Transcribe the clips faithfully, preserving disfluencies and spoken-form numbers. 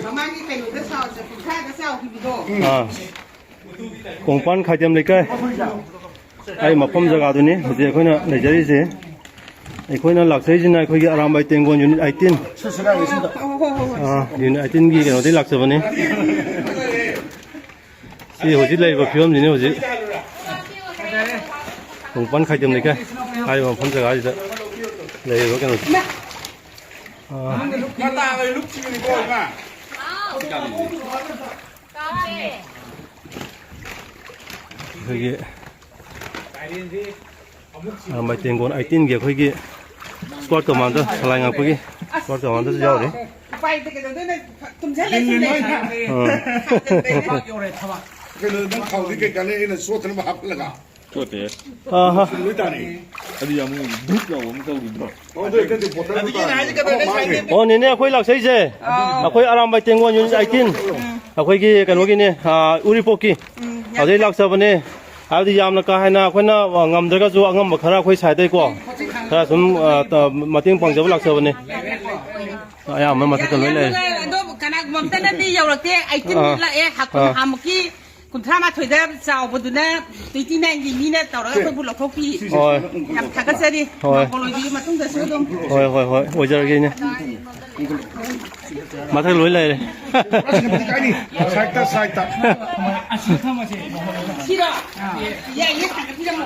ꯃꯃꯥꯡꯒꯤ ꯀꯩꯅꯣꯗ ꯆꯥꯎ, ꯀꯨꯟꯊ꯭ꯔꯥꯗ ꯆꯥꯎꯈꯤꯕꯗꯣ꯫ ꯑꯥ꯫ ꯀꯣꯡꯄꯥꯟ ꯈꯥꯏꯗꯦꯝ ꯂꯩꯀꯥꯏ꯫ ꯑꯩ ꯃꯐꯝ ꯖꯒꯥꯗꯨꯅꯤ ꯍꯧꯖꯤꯛ ꯑꯩꯈꯣꯏꯅ ꯂꯩꯖꯔꯤꯁꯦ꯫ ꯑꯩꯈꯣꯏꯅ ꯂꯥꯛꯆꯔꯤꯁꯤꯅ ꯑꯩꯈꯣꯏꯒꯤ ꯑꯔꯥꯝꯕꯥꯏ ꯇꯦꯡꯒꯣꯜ unit eighteen꯫ ꯍꯣ, ꯍꯣ, ꯍꯣ, ꯍꯣ꯫ ꯑꯥ, unit eighteen ꯒꯤ ꯀꯩꯅꯣꯗꯒꯤ ꯂꯥꯛꯆꯕꯅꯤ꯫ ꯁꯤ ꯍꯧꯖꯤꯛ ꯂꯩꯔꯤꯕ ꯐꯤꯕꯝꯁꯤꯅꯤ ꯍꯧꯖꯤꯛ꯫ ꯀꯣꯡꯄꯥꯟ ꯈꯥꯏꯗꯦꯝ ꯂꯩꯀꯥꯏ ꯍꯥꯏꯔꯤꯕ ꯃꯐꯝ ꯖꯒꯥꯁꯤꯗ ꯂꯩꯔꯤꯕ ꯀꯩꯅꯣꯁꯦ꯫ ꯑꯥ꯫ ꯃꯇꯥꯒ ꯂꯨꯞꯈꯤꯕꯅꯤꯀꯣ, ꯏꯃꯥ꯫ ꯑꯩꯈꯣꯏꯒꯤ ꯑꯔꯥꯝꯕꯥꯏ ꯇꯦꯡꯒꯣꯜ eighteen ꯒꯤ ꯑꯩꯈꯣꯏꯒꯤ squad commander, ꯁꯂꯥꯏ ꯉꯥꯛꯄꯒꯤ squad commander ꯁꯨ ꯌꯥꯎꯔꯤ꯫ ꯎꯄꯥꯏ ꯂꯩꯇꯦ, ꯀꯩꯗꯧꯗꯣꯏꯅꯣ? ꯇꯨꯝꯁꯤꯜꯂ ꯁꯨꯝ ꯂꯩ꯫ ꯑꯥ꯫ ꯊꯕꯛ ꯌꯧꯔꯦ, ꯊꯕꯛ꯫ ꯀꯩꯅꯣ, ꯅꯪ ꯈꯥꯎꯗꯤ ꯀꯩ ꯀꯥꯟꯅꯩ? ꯑꯩꯅ ꯆꯣꯠꯇꯅꯕ ꯍꯥꯞꯍꯜꯂꯒ꯫ ꯆꯣꯠꯇꯦ꯫ ꯑꯥ ꯍꯥ꯫ ꯂꯣꯏ ꯇꯥꯔꯦ꯫ ꯑꯗꯨ ꯌꯥꯝ ꯕꯨꯠ ꯂꯥꯎꯕ ꯑꯃ ꯇꯧꯔꯤꯕ꯭ꯔꯣ? ꯑꯣ, ꯑꯗꯨ ꯅꯠꯇꯦ, ꯕꯣꯇꯜ ꯑꯗꯨꯒꯤ ꯇꯥꯔꯦ꯫ ꯍꯥꯏꯁꯦ ꯀꯩꯅꯣꯅꯦ, ꯃꯥꯡꯉꯦ꯫ ꯁꯥꯏꯅꯦ꯫ ꯑꯣ, ꯅꯦꯅꯦ, ꯑꯩꯈꯣꯏ ꯂꯥꯛꯆꯩꯁꯦ꯫ ꯑꯥ꯫ ꯑꯩꯈꯣꯏ ꯑꯔꯥꯝꯕꯥꯏ ꯇꯦꯡꯒꯣꯜ unit eighteen꯫ ꯎꯝ꯫ ꯑꯩꯈꯣꯏꯒꯤ ꯀꯩꯅꯣꯒꯤꯅꯦ, ꯑꯥ, ꯎꯔꯤꯄꯣꯛꯀꯤ꯫ ꯎꯝ, ꯌꯥꯝ ꯑꯗꯩ ꯂꯥꯛꯆꯕꯅꯦ꯫ ꯍꯥꯏꯕꯗꯤ ꯌꯥꯝꯅ ꯀꯥ ꯍꯦꯟꯅ ꯑꯩꯈꯣꯏꯅ, ꯑ, ꯉꯝꯗ꯭ꯔꯒꯁꯨ ꯑꯉꯝꯕ ꯈꯔ ꯑꯩꯈꯣꯏ ꯁꯥꯏꯗꯩꯀꯣ, ꯈꯔ ꯁꯨꯝ, ꯑ, ꯇ-, ꯃꯇꯦꯡ ꯄꯥꯡꯖꯕ ꯂꯥꯛꯆꯕꯅꯦ꯫ ꯑꯌꯥꯝꯕ ꯃꯊꯛꯇ ꯂꯣꯏ ꯂꯩꯔꯦ꯫ ꯑꯗꯣ ꯀꯅꯥꯒꯨꯝꯕ ꯑꯝꯇꯅꯗꯤ ꯌꯧꯔꯛꯇꯦ꯫ ꯑꯩ ꯇꯤꯟ ꯑꯥ꯫ ꯂꯥꯛꯑꯦ꯫ ꯍꯥꯀꯨꯝ ꯑꯥ꯫ ꯍꯥꯃꯨꯛꯀꯤ ꯀꯨꯟꯊ꯭ꯔꯥ ꯃꯥꯊꯣꯏꯗ ꯆꯥꯎꯕꯗꯨꯅ twenty nine ꯒꯤ ꯃꯤꯅ ꯇꯧꯔꯒ ꯑꯩꯈꯣꯏꯕꯨ ꯂꯧꯊꯣꯛꯄꯤ꯫ ꯍꯣꯏ꯫ ꯌꯥꯝ ꯊꯥꯒꯠꯆꯔꯤ꯫ ꯍꯣꯏ꯫ ꯃꯥꯡꯒꯣꯜ ꯑꯣꯏꯕꯤꯒꯤ ꯃꯇꯨꯡꯗꯁꯨ ꯑꯗꯨꯝ꯫ ꯍꯣꯏ, ꯍꯣꯏ, ꯍꯣꯏ, ꯑꯣꯏꯖꯔꯒꯦ, ꯏꯅꯦ꯫ ꯃꯊꯛ ꯂꯣꯏ ꯂꯩꯔꯦ꯫ ꯁꯥꯏꯠꯇ, ꯁꯥꯏꯠꯇ꯫ ꯁꯤꯔꯣ? ꯌꯥꯏꯌꯦ, ꯊꯥꯡꯒꯠꯄꯤꯔꯝꯃꯣ꯫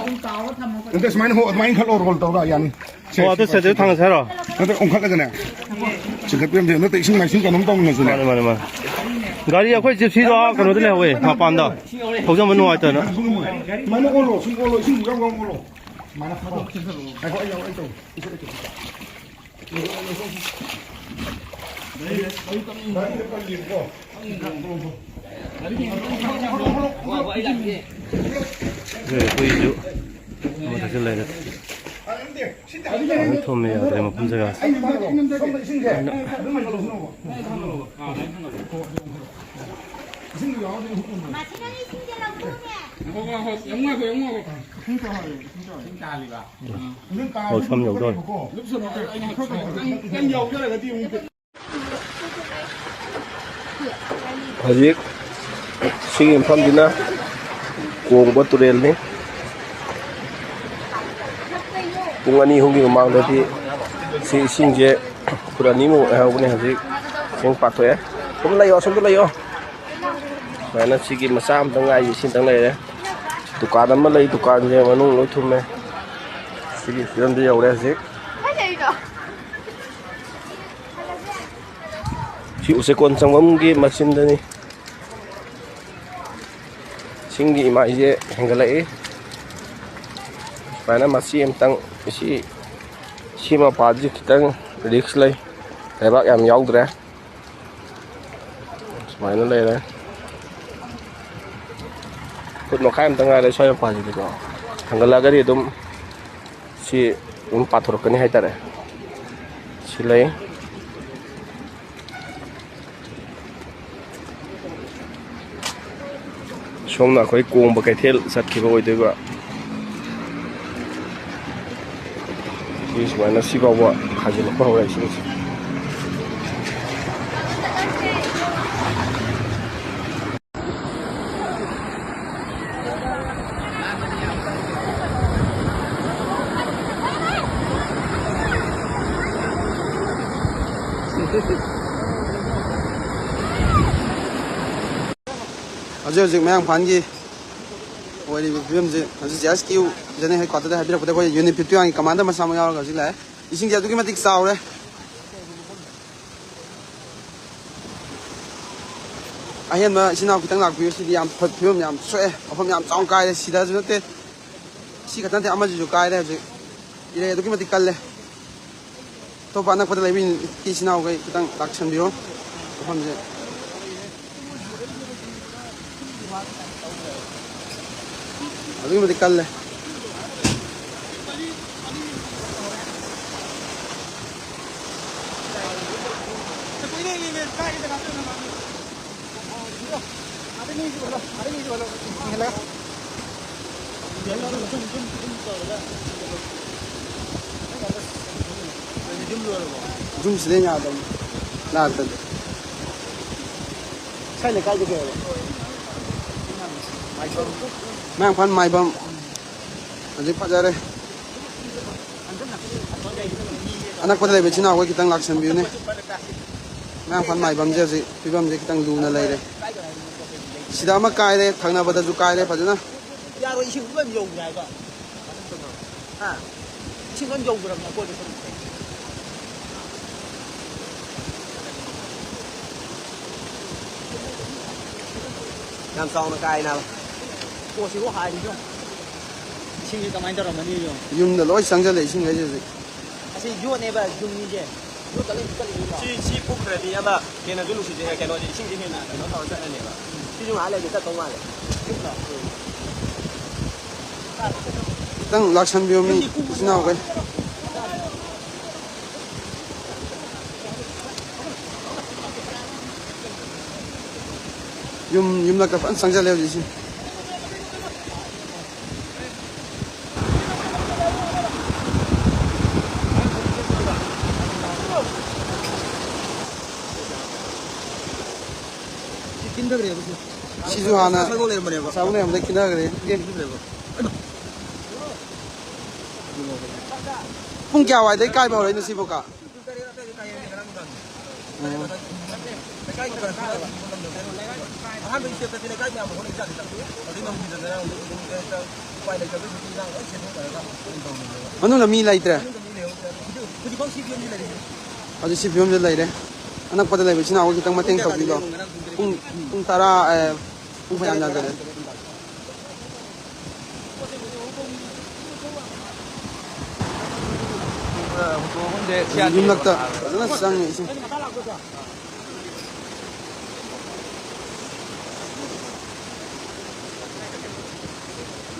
ꯅꯠꯇꯦ, ꯁꯨꯃꯥꯏꯅ ꯍꯣ-, ꯑꯗꯨꯃꯥꯏꯅ ꯈꯜꯂꯣ, roll ꯇꯧꯔꯒ ꯌꯥꯅꯤ꯫ ꯁꯦ, ꯑꯣ, ꯑꯗꯨ ꯁꯦ, ꯁꯦ, ꯊꯥꯡꯒꯠꯁꯦ ꯍꯥꯏꯔꯣ? ꯅꯠꯇꯦ, ꯑꯣꯟꯈꯠꯂꯒꯅꯦ꯫ ꯆꯤꯡꯈꯠꯄꯤꯔꯝꯁꯦ꯫ ꯅꯠꯇꯦ, ꯏꯁꯤꯡ ꯃꯥꯏꯁꯤꯡ ꯀꯩꯅꯣꯝ ꯇꯧꯅꯁꯨꯅꯦ꯫ ꯃꯥꯅꯦ, ꯃꯥꯅꯦ, ꯃꯥꯅꯦ꯫ ꯒꯥꯔꯤ ꯑꯩꯈꯣꯏ Gypsy ꯗꯣ ꯑꯥ ꯀꯩꯅꯣꯗ ꯂꯩꯍꯧꯋꯦ, ꯃꯄꯥꯟꯗ꯫ ꯊꯧꯖꯟꯕ ꯅꯨꯡꯉꯥꯏꯇꯅ꯫ ꯁꯨꯃꯥꯏꯅ ꯑꯣꯜꯂꯣ, ꯁꯨꯝ ꯑꯣꯜꯂꯣ, ꯏꯁꯤꯡ ꯌꯥꯝ ꯌꯥꯝ ꯑꯣꯜꯂꯣ꯫ ꯁꯨꯃꯥꯏꯅ ꯐꯥꯗꯣꯛ ꯆꯤꯡꯈꯠꯂꯣ꯫ ꯉꯥꯏꯈꯣ, ꯑꯩ ꯌꯥꯎ-, ꯑꯩ ꯇꯧꯒꯦ꯫ ꯑꯩꯈꯣꯏꯁꯨ ꯑꯃ ꯊꯛꯆꯜꯂꯦ꯫ ꯂꯣꯏ ꯊꯨꯝꯃꯦ, ꯌꯥꯗ꯭ꯔꯦ ꯃꯐꯝ ꯖꯒꯥꯁꯦ꯫ ꯑꯣ, ꯁꯝ ꯌꯧꯗꯧꯔꯦ꯫ ꯍꯧꯖꯤꯛ ꯁꯤꯒꯤ ꯃꯐꯝꯁꯤꯅ ꯀꯣꯡꯕ ꯇꯨꯔꯦꯜꯅꯤ꯫ ꯄꯨꯡ ꯑꯅꯤ ꯑꯍꯨꯝꯒꯤ ꯃꯃꯥꯡꯗꯗꯤ ꯁꯤ ꯏꯁꯤꯡꯁꯦ ꯐꯨꯠ ꯑꯅꯤꯃꯨꯛ ꯂꯩꯍꯧꯕꯅꯦ, ꯍꯧꯖꯤꯛ ꯏꯁꯤꯡ ꯄꯥꯊꯣꯛꯑꯦ꯫ ꯁꯨꯝ ꯂꯩꯌꯣ, ꯑꯁꯣꯝꯗ ꯂꯩꯌꯣ꯫ ꯁꯨꯃꯥꯏꯅ ꯁꯤꯒꯤ ꯃꯆꯥ ꯑꯃꯇꯪ ꯉꯥꯏꯔꯤ, ꯁꯤꯇꯪ ꯂꯩꯔꯦ꯫ ꯗꯨꯀꯥꯟ ꯑꯃ ꯂꯩ, ꯗꯨꯀꯥꯟꯁꯦ ꯃꯅꯨꯡ ꯂꯣꯏ ꯊꯨꯝꯃꯦ꯫ ꯁꯤꯒꯤ ꯐꯤꯕꯝꯗ ꯌꯧꯔꯦ ꯍꯧꯖꯤꯛ꯫ ꯁꯤ ꯎꯆꯦꯛꯀꯣꯟ ꯆꯪꯐꯝꯒꯤ ꯃꯆꯤꯟꯗꯅꯤ꯫ ꯏꯁꯤꯡꯒꯤ ꯏꯃꯥꯏꯁꯦ ꯍꯦꯟꯒꯠꯂꯛꯏ꯫ ꯁꯨꯃꯥꯏꯅ ꯃꯆꯤ ꯑꯃꯇꯪ, ꯁꯤ, ꯁꯤ ꯃꯄꯥꯁꯤ ꯈꯤꯇꯪ ꯔꯤꯛꯁ ꯂꯩ, ꯂꯩꯕꯥꯛ ꯌꯥꯝ ꯌꯥꯎꯗ꯭ꯔꯦ꯫ ꯁꯨꯃꯥꯏꯅ ꯂꯩꯔꯦ꯫ ꯐꯨꯠ ꯃꯈꯥꯏ ꯑꯃꯇ ꯉꯥꯏꯔꯦ ꯁ꯭ꯋꯥꯏ ꯃꯄꯥꯁꯤꯗꯤꯀꯣ꯫ ꯍꯦꯟꯒꯠꯂꯛꯑꯒꯗꯤ ꯑꯗꯨꯝ ꯁꯤ ꯑꯗꯨꯝ ꯄꯥꯊꯣꯔꯛꯀꯅꯤ ꯍꯥꯏꯇꯥꯔꯦ꯫ ꯁꯤ ꯂꯩ꯫ ꯁꯣꯝꯅ ꯑꯩꯈꯣꯏ ꯀꯣꯡꯕ ꯀꯩꯊꯦꯜ ꯆꯠꯈꯤꯕ ꯑꯣꯏꯗꯣꯏꯕ꯫ ꯁꯤ ꯁꯨꯃꯥꯏꯅ ꯁꯤ ꯐꯥꯎꯕ ꯍꯥꯏꯖꯤꯜꯂꯛꯄ ꯍꯧꯔꯦ ꯏꯁꯤꯡꯁꯦ꯫ ꯍꯧꯖꯤꯛ ꯍꯧꯖꯤꯛ ꯃꯌꯥꯡ ꯏꯝꯐꯥꯜꯒꯤ ꯑꯣꯏꯔꯤꯕ ꯐꯤꯕꯝꯁꯦ ꯍꯧꯖꯤꯛ ꯖꯤ ꯑꯦꯁ ꯀ꯭ꯌꯨ ꯖꯦꯅꯔꯦꯜ ꯍꯦꯗ ꯀ꯭ꯋꯥꯇꯔꯗ ꯍꯥꯏꯕꯤꯔꯛꯄꯗ ꯑꯩꯈꯣꯏ ꯌꯨꯅꯤꯠ ꯐꯤꯐꯇꯤ ꯋꯥꯟꯒꯤ ꯀꯃꯥꯟꯗꯔ ꯃꯆꯥ ꯑꯃ ꯌꯥꯎꯔꯒ ꯍꯧꯖꯤꯛ ꯂꯥꯛꯑꯦ꯫ ꯏꯁꯤꯡꯁꯦ ꯑꯗꯨꯛꯀꯤ ꯃꯇꯤꯛ ꯆꯥꯎꯔꯦ꯫ ꯑꯍꯦꯟꯕ ꯏꯆꯤꯟ ꯏꯅꯥꯎ ꯈꯤꯇꯪ ꯂꯥꯛꯄꯤꯌꯨ꯫ ꯁꯤꯗꯤ ꯌꯥꯝ ꯐ-, ꯐꯤꯕꯝ ꯌꯥꯝ ꯁꯣꯛꯑꯦ, ꯃꯐꯝ ꯌꯥꯝ ꯆꯥꯎꯅ ꯀꯥꯏꯔꯦ꯫ ꯁꯤꯗꯁꯨ ꯅꯠꯇꯦ, ꯁꯤ ꯈꯛꯇ ꯅꯠꯇꯦ, ꯑꯃꯁꯤꯁꯨ ꯀꯥꯏꯔꯦ꯫ ꯍꯧꯖꯤꯛ ꯏꯔꯩ ꯑꯗꯨꯛꯀꯤ ꯃꯇꯤꯛ ꯀꯜꯂꯦ꯫ ꯑꯇꯣꯞꯄ ꯑꯅꯛꯄꯗ ꯂꯩꯕ ꯏꯆꯤꯟ ꯏꯅꯥꯎꯈꯩ ꯈꯤꯇꯪ ꯂꯥꯛꯁꯟꯕꯤꯔꯣ꯫ ꯃꯐꯝꯁꯦ ꯑꯗꯨꯛꯀꯤ ꯃꯇꯤꯛ ꯀꯜꯂꯦ꯫ ꯌꯨꯝꯁꯤꯗ ꯌꯥꯗꯕꯅꯤ ꯂꯥꯛꯇꯗꯤ꯫ ꯁ꯭ꯋꯥꯏ ꯂꯩꯀꯥꯏꯗ ꯀꯩ ꯍꯥꯏꯕ? ꯃꯌꯥꯡꯐꯥꯟ ꯃꯥꯏꯕꯝ꯫ ꯍꯧꯖꯤꯛ ꯐꯖꯔꯦ꯫ ꯑꯅꯛꯄꯗ ꯂꯩꯕ ꯏꯆꯤꯟ ꯏꯅꯥꯎꯈꯣꯏ ꯈꯤꯇꯪ ꯂꯥꯛꯁꯟꯕꯤꯌꯨꯅꯦ꯫ ꯃꯌꯥꯡꯐꯥꯟ ꯃꯥꯏꯕꯝꯁꯦ ꯍꯧꯖꯤꯛ ꯐꯤꯕꯝꯁꯦ ꯈꯤꯇꯪ ꯂꯨꯅ ꯂꯩꯔꯦ꯫ ꯁꯤꯗ ꯑꯃ ꯀꯥꯏꯔꯦ, ꯊꯪꯅꯕꯗꯁꯨ ꯀꯥꯏꯔꯦ ꯐꯖꯅ꯫ ꯌꯥꯔꯣꯏ, ꯏꯁꯤꯡ ꯂꯣꯏ ꯌꯧꯈ꯭ꯔꯦ ꯍꯥꯏꯕ꯫ ꯍꯥ? ꯏꯁꯤꯡ ꯂꯣꯏ ꯌꯧꯈ꯭ꯔꯕꯅꯦ ꯑꯀꯣꯏꯕ ꯁꯔꯨꯛꯇ꯫ ꯌꯥꯝ ꯆꯥꯎꯅ ꯀꯥꯏꯅꯕ꯫ ꯄꯣꯠꯁꯤꯕꯨ ꯍꯥꯏꯔꯤꯅꯣ꯫ ꯏꯁꯤꯡꯁꯤ ꯀꯃꯥꯏꯅ ꯇꯧꯔꯝꯃꯅꯤ ꯌꯦꯡꯉꯣ꯫ ꯌꯨꯝꯗ ꯂꯣꯏ ꯆꯪꯁꯤꯜꯂꯦ ꯏꯁꯤꯡꯈꯩꯁꯦ ꯍꯧꯖꯤꯛ꯫ ꯑꯁꯤ ꯌꯣꯠꯅꯦꯕ ꯌꯨꯝꯒꯤꯁꯦ꯫ ꯌꯣꯠꯇ ꯂꯣꯏ ꯆꯠꯂꯤꯅꯦꯕ꯫ ꯁꯤ, ꯁꯤ ꯄꯨꯝꯈ꯭ꯔꯗꯤ ꯑꯃ ꯍꯦꯟꯅꯁꯨ ꯅꯨꯡꯁꯤꯠꯁꯦ, ꯀꯩꯅꯣꯁꯦ, ꯏꯁꯤꯡꯁꯦ ꯍꯦꯟꯅ ꯀꯩꯅꯣ ꯇꯧꯔ ꯆꯠꯂꯅꯦꯕ꯫ ꯁꯤꯁꯨ ꯉꯥꯏꯍꯥꯛ ꯂꯩꯔꯗꯤ ꯆꯠꯇꯧ ꯃꯥꯜꯂꯦ꯫ ꯈꯤꯇꯪ ꯂꯥꯛꯁꯟꯕꯤꯌꯣ ꯃꯤ ꯏꯆꯤꯟ ꯏꯅꯥꯎꯈꯩ꯫ ꯌꯨꯝ, ꯌꯨꯝꯂꯛꯇ ꯐꯖꯅ ꯆꯪꯁꯤꯜꯂꯦ ꯍꯧꯖꯤꯛꯁꯦ꯫ ꯁꯤ ꯀꯤꯟꯊꯈ꯭ꯔꯦꯕ ꯁꯤ꯫ ꯁꯤꯁꯨ ꯍꯥꯟꯅ ꯁꯒꯣꯜ ꯂꯩꯔꯝꯕꯅꯦꯕ꯫ ꯁꯒꯣꯜ ꯂꯩꯔꯝꯕꯗꯩ ꯀꯤꯟꯊꯈ꯭ꯔꯦ꯫ ꯀꯤꯟꯊꯈ꯭ꯔꯦꯕ꯫ ꯄꯨꯡ ꯀꯌꯥ ꯋꯥꯏꯗꯩ ꯀꯥꯏꯕ ꯍꯧꯔꯛꯏꯅꯣ ꯁꯤꯕꯣ, ꯀꯥ? ꯄꯨꯡ ꯇꯔꯦꯠ ꯑꯗꯥꯏꯗ ꯀꯥꯏꯌꯦ ꯉꯔꯥꯡ ꯅꯨꯡꯗꯥꯡ꯫ ꯑꯣ꯫ ꯂꯩꯀꯥꯏꯒꯤ ꯈꯔ ꯈꯔ ꯑꯍꯥꯟꯕ stepꯇꯗꯤ ꯂꯩꯀꯥꯏ ꯃꯌꯥꯝ ꯍꯣꯠꯅꯩ ꯖꯥꯠꯅꯤꯗ꯫ ꯑꯗꯨꯗꯩ ꯅꯧꯅ ꯉꯔꯥꯡ ꯑꯗꯨꯝ ꯎꯄꯥꯏ ꯂꯩꯇꯕꯒꯤ ꯏꯔꯥꯡ ꯂꯣꯏ ꯁꯦꯝꯗꯣꯛꯅꯔꯒ ꯑꯗꯨꯝ ꯇꯧꯔꯤꯅꯦꯕ꯫ ꯃꯅꯨꯡꯗ ꯃꯤ ꯂꯩꯇ꯭ꯔꯦ? ꯃꯅꯨꯡꯗ ꯃꯤ ꯂꯩꯍꯧꯗ꯭ꯔꯦ꯫ ꯍꯧꯖꯤꯛ, ꯍꯧꯖꯤꯛꯐꯥꯎ ꯁꯤ ꯐꯤꯕꯝꯁꯤ ꯂꯩꯔꯤ꯫ ꯍꯧꯖꯤꯛ ꯁꯤ ꯐꯤꯕꯝꯁꯤ ꯂꯩꯔꯦ꯫ ꯑꯅꯛꯄꯗ ꯂꯩꯕ ꯏꯆꯤꯟ ꯏꯅꯥꯎ ꯈꯤꯇꯪ ꯃꯇꯦꯡ ꯇꯧꯕꯤꯔꯣ꯫ ꯄꯨꯡ ꯀꯌꯥ ꯇꯥꯔꯒꯦ? ꯌꯦꯡꯉꯣ ꯉꯔꯥꯡ ꯄꯨꯡ ꯇꯔꯦꯠ꯫ ꯄꯨꯡ ꯇꯔꯥ, ꯑꯦ, ꯄꯨꯡ ꯐꯅꯌꯥꯝ ꯌꯥꯝꯖꯔꯦ꯫ ꯌꯨꯝꯂꯛꯇ ꯐꯖꯅ ꯆꯪꯉꯦ ꯏꯁꯤꯡ꯫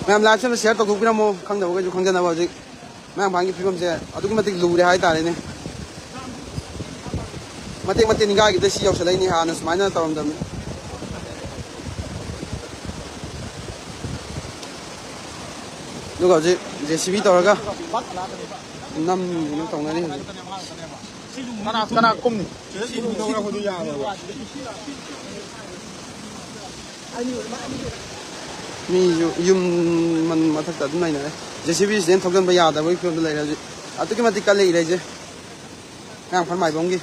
ꯃꯌꯥꯝ liveꯁꯦ ꯑꯝꯇ share ꯇꯧꯊꯣꯛꯄꯤꯔꯝꯃꯣ, ꯈꯪꯗꯕꯈꯩꯁꯨ ꯈꯪꯖꯅꯕ꯫ ꯍꯧꯖꯤꯛ ꯃꯌꯥꯡꯐꯥꯟꯒꯤ ꯐꯤꯕꯝꯁꯦ ꯑꯗꯨꯛꯀꯤ ꯃꯇꯤꯛ ꯂꯨꯔꯦ ꯍꯥꯏꯇꯥꯔꯦꯅꯦ꯫ ꯃꯇꯦꯛ ꯃꯇꯦꯛ ꯅꯤꯡꯒꯥꯏꯈꯤꯕꯗ ꯁꯤ ꯌꯧꯁꯜꯂꯛꯏꯅꯤ, ꯍꯥꯟꯅ ꯁꯨꯃꯥꯏꯅ ꯇꯧꯔꯝꯗꯕꯅꯤ꯫ ꯑꯗꯨꯒ ꯍꯧꯖꯤꯛ JCB ꯇꯧꯔꯒ ꯅꯝꯗꯅ ꯇꯧꯅꯔꯤ ꯍꯧꯖꯤꯛ꯫ ꯀꯅꯥ ꯀꯅꯥ ꯀꯨꯝꯅꯤ? ꯃꯤꯁꯨ ꯌꯨꯝ ꯃꯟ-, ꯃꯊꯛꯇ ꯑꯗꯨꯝ ꯂꯩꯅꯔꯦ꯫ ꯖꯦ ꯁꯤ ꯕꯤ ꯁꯤꯗꯩꯅ ꯊꯧꯖꯤꯟꯕ ꯌꯥꯗꯕꯒꯤ ꯐꯤꯕꯝꯗ ꯂꯩꯔꯦ ꯍꯧꯖꯤꯛ꯫ ꯑꯗꯨꯛꯀꯤ ꯃꯇꯤꯛ ꯀꯜꯂꯦ ꯏꯔꯩꯁꯦ꯫ ꯃꯌꯥꯡ ꯏꯝꯐꯥꯜ ꯃꯥꯏꯕꯝꯒꯤ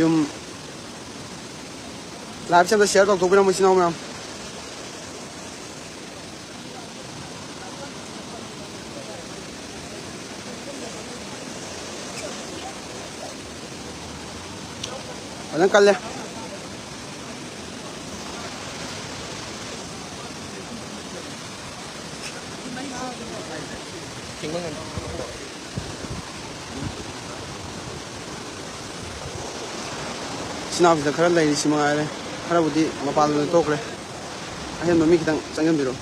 ꯌꯨꯝ live ꯁꯦ ꯑꯝꯇ share ꯇꯧꯊꯣꯛꯄꯤꯔꯝꯃꯣ ꯏꯆꯤꯟ ꯏꯅꯥꯎ ꯃꯌꯥꯝ꯫ ꯐꯖꯅ ꯀꯜꯂꯦ꯫ ꯏꯆꯤꯟ ꯏꯅꯥꯎꯁꯤꯗ ꯈꯔ ꯂꯩꯔꯤꯁꯤ ꯃꯉꯥꯏꯔꯦ, ꯈꯔꯕꯨꯗꯤ ꯃꯄꯥꯟ ꯂꯣꯝꯗ ꯊꯣꯛꯈ꯭ꯔꯦ꯫ ꯑꯍꯦꯟꯕ ꯃꯤ ꯈꯤꯇꯪ ꯆꯪꯁꯤꯟꯕꯤꯔꯣ꯫